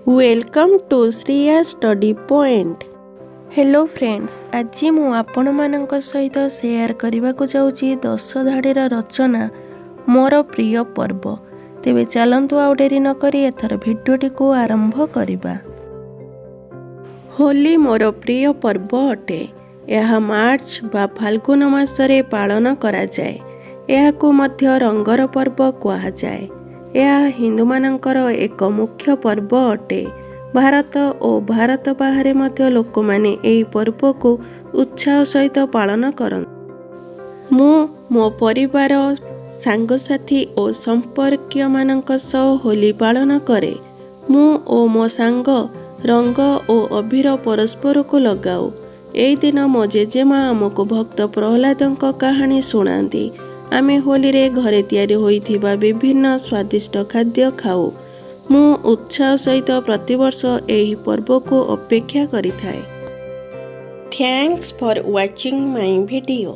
Welcome to Shriya Study Point. Hello friends, ଆଜି ମୁଁ ଆପଣମାନଙ୍କ ସହିତ ସେୟାର କରିବାକୁ ଯାଉଛି 10 ଧାଡ଼ିର ରଚନା ମୋର ପ୍ରିୟ ପର୍ବ। ତେବେ ଚାଲନ୍ତୁ, ଆଉ ଡେରି ନକରି ଏଥର ଭିଡ଼ିଓଟିକୁ ଆରମ୍ଭ କରିବା। ହୋଲି ମୋର ପ୍ରିୟ ପର୍ବ ଅଟେ। ଏହା ମାର୍ଚ୍ଚ ବା ଫାଲ୍ଗୁନ ମାସରେ ପାଳନ କରାଯାଏ। ଏହାକୁ ମଧ୍ୟ ରଙ୍ଗର ପର୍ବ କୁହାଯାଏ। ଏହା ହିନ୍ଦୁମାନଙ୍କର ଏକ ମୁଖ୍ୟ ପର୍ବ ଅଟେ। ଭାରତ ଓ ଭାରତ ବାହାରେ ମଧ୍ୟ ଲୋକମାନେ ଏହି ପର୍ବକୁ ଉତ୍ସାହ ସହିତ ପାଳନ କରନ୍ତି। ମୁଁ ମୋ ପରିବାର, ସାଙ୍ଗସାଥି ଓ ସମ୍ପର୍କୀୟମାନଙ୍କ ସହ ହୋଲି ପାଳନ କରେ। ମୁଁ ଓ ମୋ ସାଙ୍ଗ ରଙ୍ଗ ଓ ଅବିର ପରସ୍ପରକୁ ଲଗାଉ। ଏହି ଦିନ ମୋ ଜେଜେମା ଆମକୁ ଭକ୍ତ ପ୍ରହ୍ଲାଦଙ୍କ କାହାଣୀ ଶୁଣାନ୍ତି। ଆମେ ହୋଲିରେ ଘରେ ତିଆରି ହୋଇଥିବା ବିଭିନ୍ନ ସ୍ୱାଦିଷ୍ଟ ଖାଦ୍ୟ ଖାଉ। ମୁଁ ଉତ୍ସାହ ସହିତ ପ୍ରତିବର୍ଷ ଏହି ପର୍ବକୁ ଅପେକ୍ଷା କରିଥାଏ। Thanks for watching my video.